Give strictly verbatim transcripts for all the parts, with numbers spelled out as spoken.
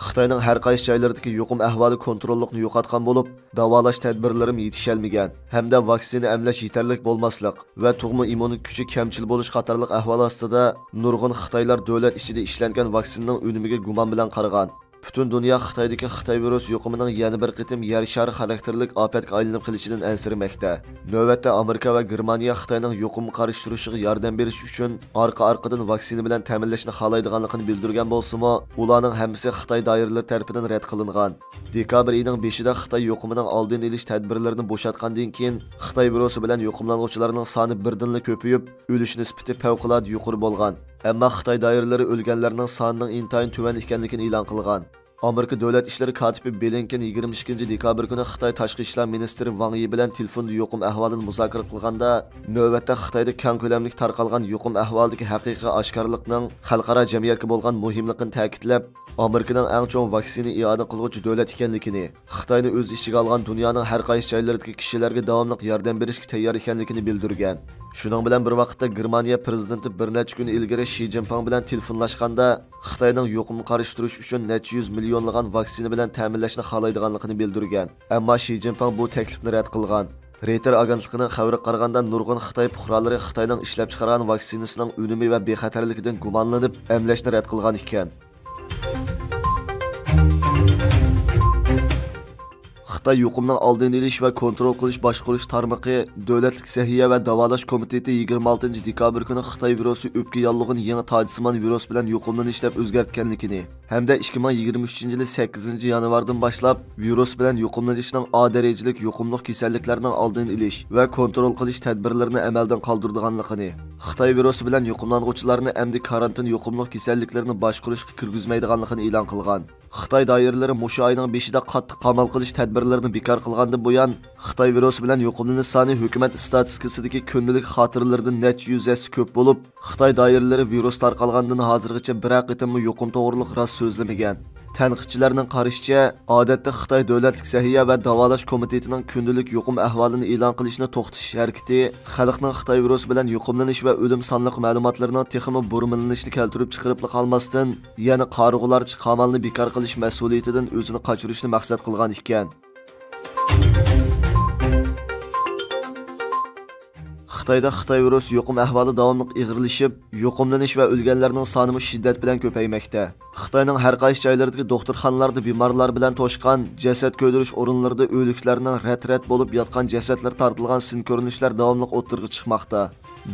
خىتاينىڭ ھەر قايسى جايلىرىدىكى يۇقۇم ئەھۋالى كونتروللۇقنى يوقاتقان بولۇپ، داۋالاش تەدبىرلىرىمۇ يېتىشەلمىگەن ھەمدە ۋاكسىنا ئەملەش يېتەرلىك بولماسلىق ۋە تۇغما ئىممۇنىتېت كۈچى كەمچىل بولۇش قاتارلىق ئەھۋال ئاستىدا، نۇرغۇن خىتايلار دۆلەت ئىچىدە ئىشلەنگەن ۋاكسىنىنىڭ ئۈنۈمىگە گۇمان بىلەن قارىغان. پۈتۈن دۇنيا خىتايدىكى خىتاي ۋىرۇس يۇقۇمىنىڭ يەنە بىر قېتىم يەر شارى خاراكتېرلىك ئاپەتكە ئايلىنىپ قېلىشىدىن ئەنسىرىمەكتە. نۆۋەتتە ئامېرىكا ۋە گېرمانىيە خىتاينىڭ يۇقۇمغا قارشى تۇرۇشىغا ياردەم بېرىش ئۈچۈن ئارقا-ئارقىدىن ۋاكسىنا بىلەن تەمىنلەشنى خالايدىغانلىقىنى بىلدۈرگەن بولسىمۇ، ئۇلارنىڭ ھەممىسى خىتاي دائىرىلىرى تەرىپىدىن رەت قىلىنغان. دېكابىر ئېيىنىڭ بېشىدا خىتاي يۇقۇمىنىڭ ئالدىنى ئېلىش تەدبىرلىرىنى بوشاتقاندىن كېيىن، خىتاي ۋىرۇسى بىلەن يۇقۇملانغۇچىلارنىڭ سانى بىردىنلا كۆپىيىپ، ئۆلۈش نىسبىتى پەۋقۇلئاددە يۇقىرى بولغان. ئەمما خىتاي دائىرىلىرى ئۆلگەنلەرنىڭ سانىنىڭ ئىنتايىن تۆۋەن ئىكەنلىكىنى ئېلان قىلغان. ئامېرىكا دۆلەت ئىشلىرى كاتىپى بلىنكېن يىگىرمە ئىككىنچى دېكابىر كۈنى خىتاي تاشقى ئىشلار مىنىستىرى ۋاڭ يى بىلەن تېلېفوندا يۇقۇم ئەھۋالىنى مۇزاكىرە قىلغاندا، نۆۋەتتە خىتايدا كەڭ كۆلەملىك تارقالغان يۇقۇم ئەھۋالىدىكى ھەقىقىي ئاشكارىلىقنىڭ خەلقئارا جەمئىيەتكە بولغان مۇھىملىقىنى تەكىتلەپ، ئامېرىكىنىڭ ئەڭ چوڭ ۋاكسىنا ئىئانە قىلغۇچى دۆلەت ئىكەنلىكىنى، خىتاينى ئۆز ئىچىگە ئالغان دۇنيانىڭ ھەر قايسى جايلىرىدىكى كىشىلەرگە داۋاملىق ياردەم بېرىشكە تەييار ئىكەنلىكىنى بىلدۈرگەن. شۇنىڭ بىلەن بىر ۋاقىتتا، گېرمانىيە پىرېزىدېنتى بىر نەچچە كۈن ئىلگىرى شى جىنپىڭ بىلەن تېلېفونلاشقاندا، خىتاينىڭ يۇقۇمغا قارشى تۇرۇش ئۈچۈن نەچچە يۈز مىليونلىغان ۋاكسىنا بىلەن تەمىنلەشنى خالايدىغانلىقىنى بىلدۈرگەن. ئەمما شى جىنپىڭ بۇ تەكلىپنى رەت قىلغان. رېيتېر ئاگېنتلىقىنىڭ خەۋىرىگە قارىغاندا، نۇرغۇن خىتاي پۇقرالىرى خىتاينىڭ ئىشلەپچىقارغان ۋاكسىنىسىنىڭ ئۈنۈمى ۋە بىخەتەرلىكىدىن گۇمانلىنىپ، ئەملەشنى رەت قىلغان ئىكەن. خىتاي يۇقۇمنىڭ ئالدىنى ئېلىش ۋە كونترول قىلىش باشقۇرۇش تارمىقى دۆلەتلىك سەھىيە ۋە داۋالاش كومىتېتى يىگىرمە ئالتىنچى دېكابىر كۈنى خىتاي ۋىرۇسى ئۆپكە ياللۇغىنى يېڭى تاجسىمان ۋىرۇس بىلەن يۇقۇملىنىش دەپ ئۆزگەرتكەنلىكىنى ھەمدە ئىككى مىڭ يىگىرمە ئۈچىنچى يىلى سەككىزىنچى يانۋاردىن باشلاپ ۋىرۇس بىلەن يۇقۇملىنىشنىڭ ئا دەرىجىلىك يۇقۇملۇق كېسەللىكلەرنىڭ ئالدىنى ئېلىش ۋە كونترول قىلىش تەدبىرلىرىنى ئەمەلدىن قالدۇرىدىغانلىقىنى، خىتاي ۋىرۇسى بىلەن يۇقۇملانغۇچىلارنى ئەمدى كارانتىن يۇقۇملۇق كېسەللىكلىرىنى باشقۇرۇشقا كىرگۈزمەيدىغانلىقىنى ئېلان قىلغان. خىتاي دائىرىلىرى مۇشۇ ئاينىڭ بېشىدا قاتتىق قامال قىلىش تەدبىرلىرىنى بىكار قىلغاندىن بۇيان، خىتاي ۋىرۇسى بىلەن يۇقۇملىنىش سانى ھۆكۈمەت ئىستاتىستىكىسىدىكى كۈندىلىك خاتىرىلىرىدىن نەچچە يۈز ھەسسە كۆپ بولۇپ، خىتاي دائىرىلىرى ۋىرۇس تارقالغاندىن ھازىرغىچە بىرەر قېتىممۇ يۇقۇم توغرۇلۇق راست سۆزلىمىگەن. تەنقىدچىلەرنىڭ قارىشىچە، ئادەتتە خىتاي دۆلەتلىك سەھىيە ۋە داۋالاش كومىتېتىنىڭ كۈندىلىك يۇقۇم ئەھۋالىنى ئېلان قىلىشنى توختىتىش ھەرىكىتى خەلقنىڭ خىتاي ۋىرۇسى بىلەن يۇقۇملىنىش ۋە ئۆلۈم سانلىق مەلۇماتلىرىنىڭ تېخىمۇ بۇرمىلىنىشىنى كەلتۈرۈپ چىقىرىپلا قالماستىن، يەنە قارىغۇلارچە قامالنى بىكار قىلىش مەسئۇلىيىتىدىن ئۆزىنى قاچۇرۇشنى مەقسەت قىلغان ئىكەن. خىتايدا خىتاي ۋىرۇس يۇقۇم ئەھۋالى داۋاملىق ئېغىرلىشىپ، يۇقۇملىنىش ۋە ئۆلگەنلەرنىڭ سانىمۇ شىددەت بىلەن كۆپەيمەكتە. خىتاينىڭ ھەر قايسى جايلىرىدىكى دوختۇرخانىلاردا بىمارلار بىلەن توشقان جەسەت كۆيدۈرۈش ئورۇنلىرىدا ئۆلۈكلەرنىڭ رەت-رەت بولۇپ ياتقان جەسەتلىرى تارتىلغان سىن كۆرۈنۈشلەر داۋاملىق ئوتتۇرىغا چىقماقتا.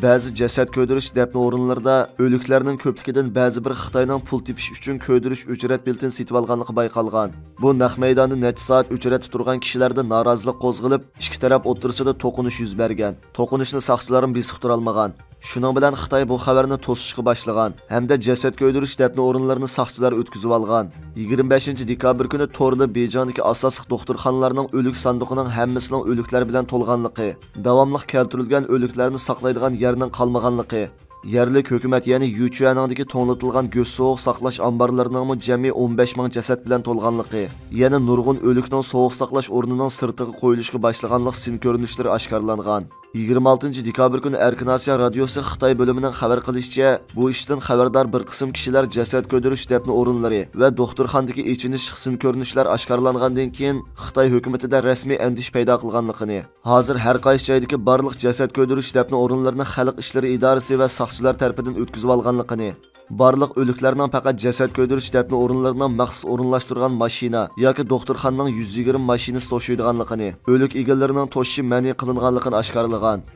بەزى جەسەت كۆيدۈرۈش دەپنە ئورۇنلىرىدا ئۆلۈكلەرنىڭ كۆپلۈكىدىن بەزى بىر خىتاينىڭ پۇل تېپىش ئۈچۈن كۆيدۈرۈش ئۆچرەت بېلىتىنى سېتىۋالغانلىقى بايقالغان. بۇ نەق مەيداندا نەچچە سائەت ئۆچرەتتە تۇرغان كىشىلەردە نارازىلىق قوزغىلىپ، ئىككى تەرەپ ئوتتۇرىسىدا توقۇنۇش يۈز بەرگەن. توقۇنۇشنى ساقچىلارمۇ بېسىپ تۇرالمىغان. شۇنىڭ بىلەن خىتاي بۇ خەۋەرنى توسۇشقا باشلىغان ھەمدە جەسەت كۆيدۈرۈش دەپنە ئورۇنلىرىنى ساقچىلار ئۆتكۈزۈۋالغان. يىگىرمە بەشىنچى دېكابىر كۈنى توردا بېيجىڭدىكى ئاساسلىق دوختۇرخانىلارنىڭ ئۆلۈك ساندۇقىنىڭ ھەممىسىنىڭ ئۆلۈكلەر بىلەن تولغانلىقى، داۋاملىق كەلتۈرۈلگەن ئۆلۈكلەرنى ساقلايدىغان يەرنىڭ قالمىغانلىقى، يەرلىك ھۆكۈمەت يەنى يۈچۈەنىڭدىكى توڭلىتىلغان گۆش سوغۇق ساقلاش ئامبارلىرىنىڭمۇ جەمئىي ئون بەش مىڭ جەسەت بىلەن تولغانلىقى، يەنە نۇرغۇن ئۆلۈكنىڭ سوغۇق ساقلاش ئورنىنىڭ سىرتىغا قويۇلۇشقا باشلىغانلىق سىن كۆرۈنۈشلىرى ئاشكارىلانغان. يىگىرمە ئالتىنچى دېكابىر كۈنى ئەركىن ئاسىيا رادىيوسى خىتاي بۆلۈمىنىڭ خەۋەر قىلىشىچە، بۇ ئىشتىن خەۋەردار بىر قىسىم كىشىلەر جەسەت كۆيدۈرۈش دەپنە ئورۇنلىرى ۋە دوختۇرخانىدىكى ئېچىنىش سىن كۆرۈنۈشلەر ئاشكارىلانغاندىن كېيىن، خىتاي ھۆكۈمىتىدە رەسمىي ئەندىشە پەيدا قىلغانلىقىنى، ھازىر ھەر قايسى جايدىكى بارلىق جەسەت كۆيدۈرۈش دەپنە ئورۇنلىرىنى خەلق ئىشلىرى ئىدارىسى ۋە ساقچىلار تەرىپىدىن ئۆتكۈزۈۋالغانلىقىنى، بارلىق ئۆلۈكلەرنىڭ پەقەت جەسەت كۆيدۈرۈش دەپنە ئورۇنلىرىنىڭ مەخسۇس ئورۇنلاشتۇرغان ماشىنا ياكى دوختۇرخانىنىڭ يۈز يىگىرمە ماشىنىسى توشۇيدىغانلىقىنى، ئۆلۈك ئىگىلىرىنىڭ توشۇشى مەنئى قىلىنغانلىقىنى ئاشكارىلىغان.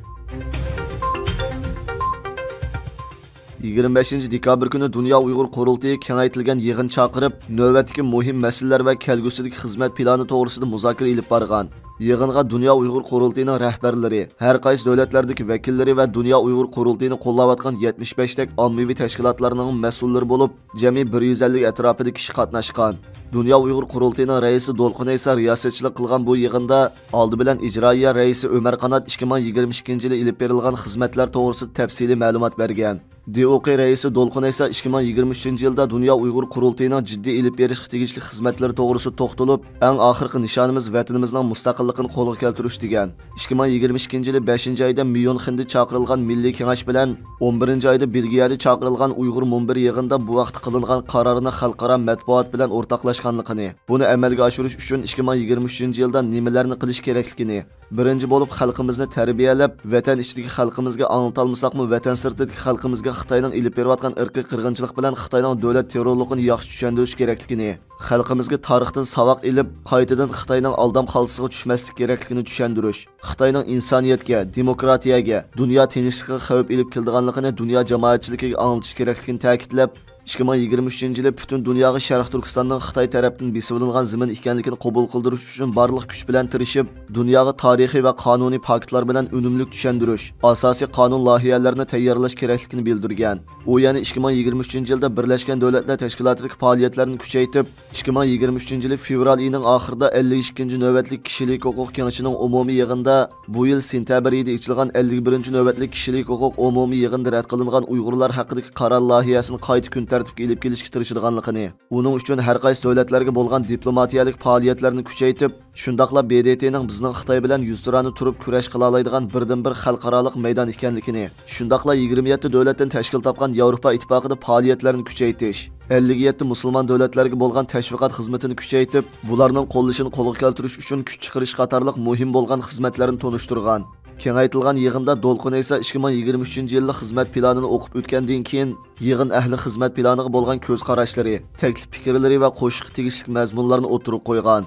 يىگىرمە بەشىنچى دېكابىر كۈنى دۇنيا ئۇيغۇر قۇرۇلتىيى كېڭەيتىلگەن يىغىن چاقىرىپ، نۆۋەتتىكى مۇھىم مەسىلىلەر ۋە كەلگۈسىدىكى خىزمەت پىلانى توغرىسىدا مۇزاكىرە ئېلىپ بارغان. يىغىنغا دۇنيا ئۇيغۇر قۇرۇلتىيىنىڭ رەھبەرلىرى، ھەر قايسى دۆلەتلەردىكى ۋەكىللىرى ۋە دۇنيا ئۇيغۇر قۇرۇلتىيىنى قوللاۋاتقان يەتمىش بەشتەك ئاممىۋى تەشكىلاتلارنىڭ مەسئۇللىرى بولۇپ، جەمئىي بىر يۈز ئەللىك ئەتراپىدا كىشى قاتناشقان. دۇنيا ئۇيغۇر قۇرۇلتىيىنىڭ رەئىسى دولقۇن ئەيسا رىياسەتچىلىك قىلغان بۇ يىغىندا ئالدى بىلەن ئىجرائىيە رەئىسى ئۆمەر قانات ئىككى مىڭ يىگىرمە ئىككىنچى يىلى ئېلىپ بېرىلغان خىزمەتلەر توغرىسىدا تەپسىلىي مەلۇمات بەرگەن. دىئۇقې رەئىسى دولقۇن ئەيسا ئىككى مىڭ يىگىرمە ئۈچىنچى يىلدا دۇنيا ئۇيغۇر قۇرۇلتىيىنىڭ جىددىي ئېلىپ بېرىشقا تېگىشلىك خىزمەتلىرى توغرىسىدا توختىلىپ، ئەڭ ئاخىرقى نىشانىمىز ۋەتىنىمىزنىڭ مۇستەقىللىقىنى قولغا كەلتۈرۈش، دېگەن. ئىككى مىڭ يىگىرمە ئىككىنچى يىلى بەشىنچى ئايدا ميۇنخېندا چاقىرىلغان مىللىي كېڭەش بىلەن ئون بىرىنچى ئايدا بېلگىيەدە چاقىرىلغان ئۇيغۇر مۇنبىرى يىغىنىدا بۇ ھەقتە قىلىنغان قارارنى خەلقئارا مەتبۇئات بىلەن ئورتاقلاشقانلىقىنى، بۇنى ئەمەلگە ئاشۇرۇش ئۈچۈن ئىككى مىڭ يىگىرمە ئۈچىنچى يىلدا نېمىلەرنى قىلىش كېرەكلىكىنى، بىرىنچى بولۇپ خەلقىمىزنى تەربىيەلەپ، ۋەتەن ئىچىدىكى خەلقىمىزگە ئاڭلىتالمىساقمۇ، ۋەتەن سىرتىدىكى خەلقىمىزگە خىتاينىڭ ئېلىپ بېرىۋاتقان ئىرقىي قىرغىنچىلىق بىلەن خىتاينىڭ دۆلەت تېررورلۇقىنى ياخشى چۈشەندۈرۈش كېرەكلىكىنى، خەلقىمىزگە تارىختىن ساۋاق ئېلىپ، قايتىدىن خىتاينىڭ ئالدام خالتىسىغا چۈشمەسلىك كېرەكلىكىنى چۈشەندۈرۈش، خىتاينىڭ ئىنسانىيەتكە، دېموكراتىيەگە، دۇنيا تىنچلىقىغا خەۋپ ئېلىپ كېلىدىغانلىقىنى دۇنيا جامائەتچىلىكىگە ئاڭلىتىش كېرەكلىكىنى تەكىتلەپ، ئىككى مىڭ يىگىرمە ئۈچىنچى يىلى پۈتۈن دۇنياغا شەرقىي تۈركىستاننىڭ خىتاي تەرەپتىن بېسىۋېلىنغان زېمىن ئىكەنلىكىنى قوبۇل قىلدۇرۇش ئۈچۈن بارلىق كۈچ بىلەن تىرىشىپ، دۇنياغا تارىخىي ۋە قانۇنىي پاكىتلار بىلەن ئۈنۈملۈك چۈشەندۈرۈش، ئاساسىي قانۇن لايىھەلىرىنى تەييارلاش كېرەكلىكىنى بىلدۈرگەن. ئۇ يەنە ئىككى مىڭ يىگىرمە ئۈچىنچى يىلدا بىرلەشكەن دۆلەتلەر تەشكىلاتىدىكى پائالىيەتلەرنى كۈچەيتىپ، ئىككى مىڭ يىگىرمە ئۈچىنچى يىلى فېۋرال ئېيىنىڭ ئاخىرىدا ئەللىك ئىككىنچى نۆۋەتلىك كىشىلىك ھوقۇق كېڭىشىنىڭ ئومۇمىي يىغىنىدا بۇ يىل سېنتەبىر ئېيىدا ئېچىلغان ئەللىك بىرىنچى نۆۋەتلىك كىشىلىك ھوقۇق ئومۇمىي يىغىنىدا رەت قىلىنغان ئۇيغۇرلار ھەققىدىكى قارار لايىھەسىنى قايتا كۈن تەرتىپكە ئېلىپ كېلىشكە تىرىشىدىغانلىقىنى، ئۇنىڭ ئۈچۈن ھەر قايسى دۆلەتلەرگە بولغان دىپلوماتىيەلىك پائالىيەتلەرنى كۈچەيتىپ، شۇنداقلا ب د ت نىڭ بىزنىڭ خىتاي بىلەن يۈزتۇرانە تۇرۇپ كۈرەش قىلالايدىغان بىردىنبىر خەلقئارالىق مەيدان ئىكەنلىكىنى، شۇنداقلا يىگىرمە يەتتە دۆلەتتىن تەشكىل تاپقان ياۋروپا ئىتتىپاقىدا پائالىيەتلەرنى كۈچەيتىش، ئەللىك يەتتە مۇسۇلمان دۆلەتلەرگە بولغان تەشۋىقات خىزمىتىنى كۈچەيتىپ، بۇلارنىڭ قوللىشىنى قولغا كەلتۈرۈش ئۈچۈن كۈچ چىقىرىش قاتارلىق مۇھىم بولغان خىزمەتلەرنى تونۇشتۇرغان. كېڭەيتىلگەن يىغىندا دولقۇن ئەيسا ئىككى مىڭ يىگىرمە ئۈچىنچى يىللىق خىزمەت پىلانىنى ئوقۇپ ئۆتكەندىن كېيىن، يىغىن ئەھلى خىزمەت پىلانىغا بولغان كۆز قاراشلىرى، تەكلىپ پىكىرلىرى ۋە قوشۇشقا تېگىشلىك مەزمۇنلارنى ئوتتۇرىغا قويغان.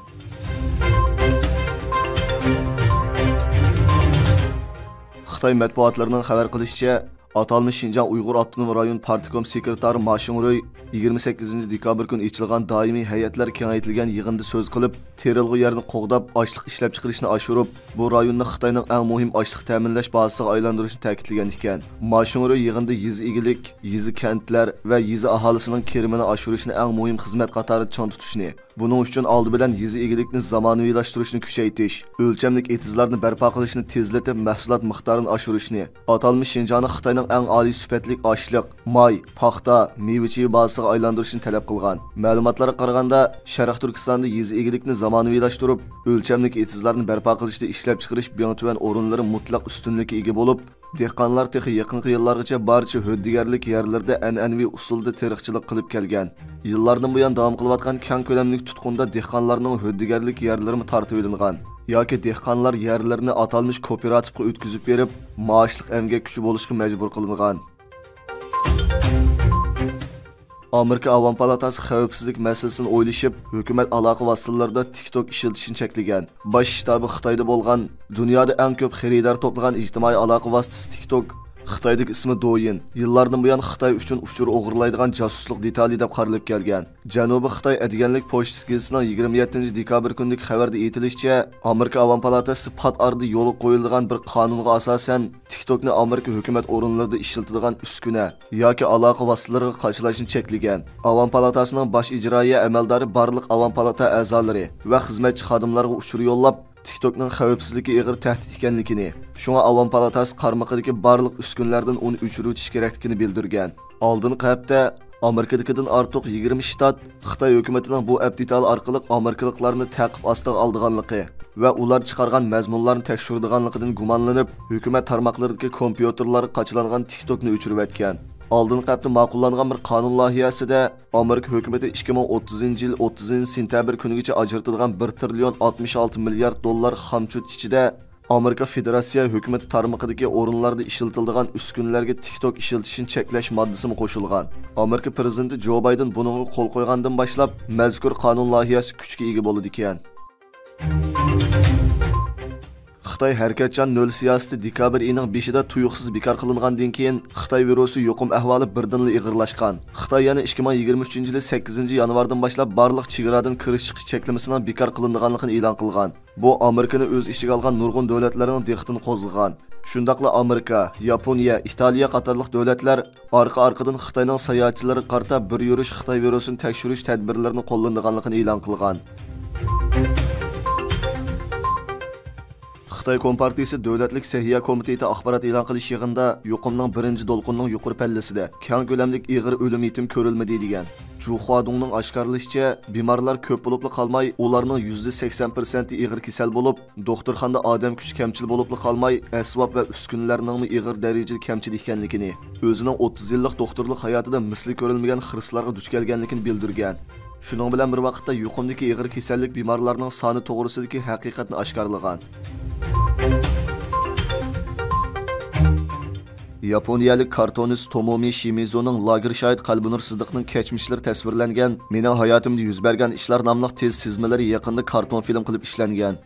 خىتاي مەتبۇئاتلىرىنىڭ خەۋەر قىلىشىچە، ئاتالمىش شىنجاڭ ئۇيغۇر ئاپتونوم رايون پارتكوم سېكرېتارى ما شۇڭرۇي يىگىرمە سەككىزىنچى دېكابىر كۈنى ئېچىلغان دائىمىي ھەيئەتلەر كېڭەيتىلگەن يىغىندا سۆز قىلىپ، تېرىلغۇ يەرنى قوغداپ، ئاشلىق ئىشلەپچىقىرىشنى ئاشۇرۇپ، بۇ رايوننى خىتاينىڭ ئەڭ مۇھىم ئاشلىق تەمىنلەش بازىسىغا ئايلاندۇرۇشنى تەكىتلىگەن ئىكەن. ما شۇڭرۇي يىغىندا يېزا ئىگىلىك، يېزا، كەنتلەر ۋە يېزا ئاھالىسىنىڭ كىرىمىنى ئاشۇرۇشنى ئەڭ مۇھىم خىزمەت قاتارىدا چىڭ تۇتۇشنى، بۇنىڭ ئۈچۈن ئالدى بىلەن يېزا ئىگىلىكنى زامانىۋىلاشتۇرۇشنى كۈچەيتىش، ئۆلچەملىك ئېتىزلارنى بەرپا قىلىشنى تېزلىتىپ، مەھسۇلات مىقدارىنى ئاشۇرۇشنى، ئاتالمىش شىنجاڭنى خىتاينىڭ ئەڭ ئالىي سۈپەتلىك ئاشلىق، ماي، پاختا، مېۋە-چېۋە بازىسىغا ئايلاندۇرۇشنى تەلەپ قىلغان. مەلۇماتلارغا قارىغاندا، شەرقىي تۈركىستاندا يېزا ئىگىلىكنى زامانىۋىلاشتۇرۇپ، ئۆلچەملىك ئېتىزلارنى بەرپا قىلىشتا ئىشلەپچىقىرىش بىڭتۈەن ئورۇنلىرى مۇتلەق ئۈستۈنلۈككە ئىگە بولۇپ، دېھقانلار تېخى يېقىنقى يىللارغىچە بارچە ھۆددىگەرلىك يەرلىرىدە ئەنئەنىۋى ئۇسۇلدا تېرىقچىلىق قىلىپ كەلگەن. يىللاردىن بۇيان داۋام قىلىۋاتقان كەڭ كۆلەملىك تۇتقۇندا دېھقانلارنىڭ ھۆددىگەرلىك يەرلىرىمۇ تارتىۋېلىنغان ياكى دېھقانلار يەرلىرىنى ئاتالمىش كوپىراتىپقا ئۆتكۈزۈپ بېرىپ، مائاشلىق ئەمگەك كۈچى بولۇشقا مەجبۇر قىلىنغان. ئامېرىكا ئاۋام پالاتاسى خەۋپسىزلىك مەسىلىسىنى ئويلىشىپ، ھۆكۈمەت ئالاقە ۋاسىتىلىرىدا تىك توك ئىشلىتىشنى چەكلىگەن. باش شتابى خىتايدا بولغان، دۇنيادا ئەڭ كۆپ خېرىدار توپلىغان ئىجتىمائىي ئالاقە ۋاسىتىسى تىك توك، خىتايدىكى ئىسمى دويىن، يىللاردىن بۇيان خىتاي ئۈچۈن ئۇچۇر ئوغرىلايدىغان جاسۇسلۇق دېتالى دەپ قارىلىپ كەلگەن. جەنۇبىي خىتاي ئەتىگەنلىك پوچتىسى گېزىتىنىڭ يىگىرمە يەتتىنچى دېكابىر كۈنىدىكى خەۋىرىدە ئېيتىلىشىچە، ئامېرىكا ئاۋام پالاتاسى پات ئارىدا يولغا قويۇلىدىغان بىر قانۇنغا ئاساسەن، تىك توكنى ئامېرىكا ھۆكۈمەت ئورۇنلىرىدا ئىشلىتىدىغان ئۈسكۈنە ياكى ئالاقە ۋاسىتىلىرىغا قاچىلاشنى چەكلىگەن. ئاۋام پالاتاسىنىڭ باش ئىجرائىيە ئەمەلدارى بارلىق ئاۋام پالاتا ئەزالىرى ۋە خىزمەتچى خادىملارغا ئۇچۇر يوللاپ، تىك توكنىڭ خەۋپسىزلىكى ئېغىر تەھدىت ئىكەنلىكىنى، شۇڭا ئاۋام پالاتاسى قارمىقىدىكى بارلىق ئۈسكۈنىلەردىن ئۇنى ئۆچۈرۈۋېتىش كېرەكلىكىنى بىلدۈرگەن. ئالدىنقى ھەپتە ئامېرىكىدىكىدىن ئارتۇق يىگىرمە شتات خىتاي ھۆكۈمىتىنىڭ بۇ ئەپ دېتالى ئارقىلىق ئامېرىكىلىقلارنى تەقىب ئاستىغا ئالىدىغانلىقى ۋە ئۇلار چىقارغان مەزمۇنلارنى تەكشۈرىدىغانلىقىدىن گۇمانلىنىپ، ھۆكۈمەت تارماقلىرىدىكى كومپيۇتېرلارغا قاچىلانغان تىك توكنى ئۆچۈرۈۋەتكەن. ئالدىنقى ھەپتە ماقۇللانغان بىر قانۇن لايىھەسىدە، ئامېرىكا ھۆكۈمىتى ئىككى مىڭ ئوتتۇزىنچى يىل ئوتتۇزىنچى سېنتەبىر كۈنىگىچە ئاجرىتىدىغان بىر تىرىليون ئاتمىش ئالتە مىليارد دوللار خامچوت ئىچىدە، ئامېرىكا فېدېراتسىيە ھۆكۈمىتى تارمىقىدىكى ئورۇنلاردا ئىشلىتىلىدىغان ئۈسكۈنىلەرگە تىك توك ئىشلىتىشنى چەكلەش ماددىسىمۇ قوشۇلغان. ئامېرىكا پىرېزىدېنتى جو بايدېن بۇنىڭغا قول قويغاندىن باشلاپ، مەزكۇر قانۇن لايىھەسى كۈچكە ئىگە بولىدىكەن. خىتاي ھەرىكەتچان نۆل سىياسىتى دېكابىر ئېيىنىڭ بېشىدا تۇيۇقسىز بىكار قىلىنغاندىن كېيىن، خىتاي ۋىرۇسى يۇقۇم ئەھۋالى بىردىنلا ئېغىرلاشقان. خىتاي يەنە ئىككى مىڭ يىگىرمە ئۈچىنچى يىلى سەككىزىنچى يانۋاردىن باشلاپ بارلىق چېگرادىن كىرىش چىقىش چەكلىمىسىنىڭ بىكار قىلىنىدىغانلىقىنى ئېلان قىلغان. بۇ ئامېرىكىنى ئۆز ئىچىگە ئالغان نۇرغۇن دۆلەتلەرنىڭ دىققىتىنى قوزغىغان. شۇنداقلا ئامېرىكا، ياپونىيە، ئىتالىيە قاتارلىق دۆلەتلەر ئارقا-ئارقىدىن خىتاينىڭ ساياھەتچىلىرىگە قارىتا بىر يۈرۈش خىتاي ۋىرۇسىنى تەكشۈرۈش تەدبىرلىرىنى قوللىنىدىغانلىقىنى ئېلان قىلغان. خىتاي كومپارتىيىسى دۆلەتلىك سەھىيە كومىتېتى ئاخبارات ئېلان قىلىش يىغىنىدا يۇقۇمنىڭ بىرىنچى دولقۇنىنىڭ يۇقىرى پەللىسىدە كەڭ كۆلەملىك ئېغىر ئۆلۈم يېتىم كۆرۈلمىدى، دېگەن. جۇ خۇادۇڭنىڭ ئاشكارىلىشىچە، بىمارلار كۆپ بولۇپلا قالماي، ئۇلارنىڭ يۈزدە سەكسەن پىرسەنتى ئېغىر كېسەل بولۇپ، دوختۇرخانىدا ئادەم كۈچى كەمچىل بولۇپلا قالماي، ئەسۋاب ۋە ئۈسكۈنىلەرنىڭمۇ ئېغىر دەرىجىدە كەمچىل ئىكەنلىكىنى، ئۆزىنىڭ ئوتتۇز يىللىق دوختۇرلۇق ھاياتىدا مىسلى كۆرۈلمىگەن خىرىسلارغا دۇچ كەلگەنلىكىنى بىلدۈرگەن. شۇنىڭ بىلەن بىر ۋاقىتتا، يۇقۇمدىكى ئېغىر كېسەللىك بىمارلارنىڭ سانى توغرىسىدىكى ھەقىقەتنى ئاشكارىلىغان. ياپونىيەلىك كارتونىست تومومى شىمىزۇنىڭ لاگېر شاھىت قەلبىنۇر سىدىقنىڭ كەچمىشلىرى تەسۋىرلەنگەن مېنىڭ ھاياتىمدا يۈز بەرگەن ئىشلار ناملىق تېز سىزمىلىرى يېقىندا كارتون فىلىم قىلىپ ئىشلەنگەن.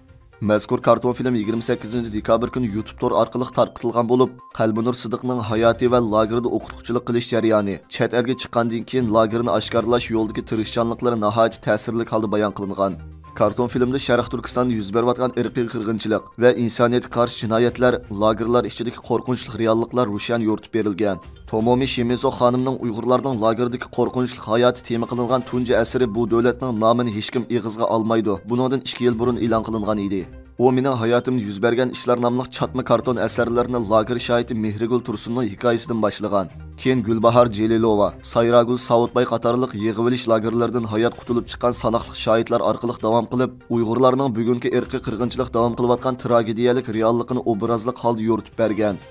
مەزكۇر كارتون فىلىم يىگىرمە سەككىزىنچى دېكابىر كۈنى يۇتۇب تور ئارقىلىق تارقىتىلغان بولۇپ، قەلبىنۇر سىدىقنىڭ ھاياتى ۋە لاگېردا ئوقۇتقۇچىلىق قىلىش جەريانى، چەت ئەلگە چىققاندىن كېيىن لاگېرنى ئاشكارىلاش يولىدىكى تىرىشچانلىقلىرى ناھايىتى تەسىرلىك ھالدا بايان قىلىنغان. كارتون فىلىمدا شەرقىي تۈركىستاندا يۈز بېرىۋاتقان ئىرقىي قىرغىنچىلىق ۋە ئىنسانىيەتكە قارشى جىنايەتلەر، لاگېرلار ئىچىدىكى قورقۇنچلۇق رېئاللىقلار روشەن يورۇتۇپ بېرىلگەن. تومومى شىمىزو خانىمنىڭ ئۇيغۇرلارنىڭ لاگېردىكى قورقۇنچلۇق ھاياتى تېما قىلىنغان تۇنجى ئەسىرى بۇ دۆلەتنىڭ نامىنى ھېچكىم ئېغىزغا ئالمايدۇ، بۇنىڭدىن ئىككى يىل بۇرۇن ئېلان قىلىنغان ئىدى. ئۇ مېنىڭ ھاياتىمدا يۈز بەرگەن ئىشلار ناملىق چاتما كارتون ئەسەرلىرىنى لاگېر شاھىتى مېھرىگۈل تۇرسۇننىڭ ھېكايىسىدىن باشلىغان. كېيىن گۈلباھار جېلىلوۋا، سايراگۈل ساۋۇتباي قاتارلىق يىغىۋېلىش لاگېرلىرىدىن ھايات قۇتۇلۇپ چىققان ساناقلىق شاھىتلار ئارقىلىق داۋام قىلىپ، ئۇيغۇرلارنىڭ بۈگۈنكى ئىرقىي قىرغىنچىلىق داۋام قىلىۋاتقان تراگېدىيەلىك رېئاللىقىنى ئوبرازلىق ھالدا يورۇتۇپ بەرگەن.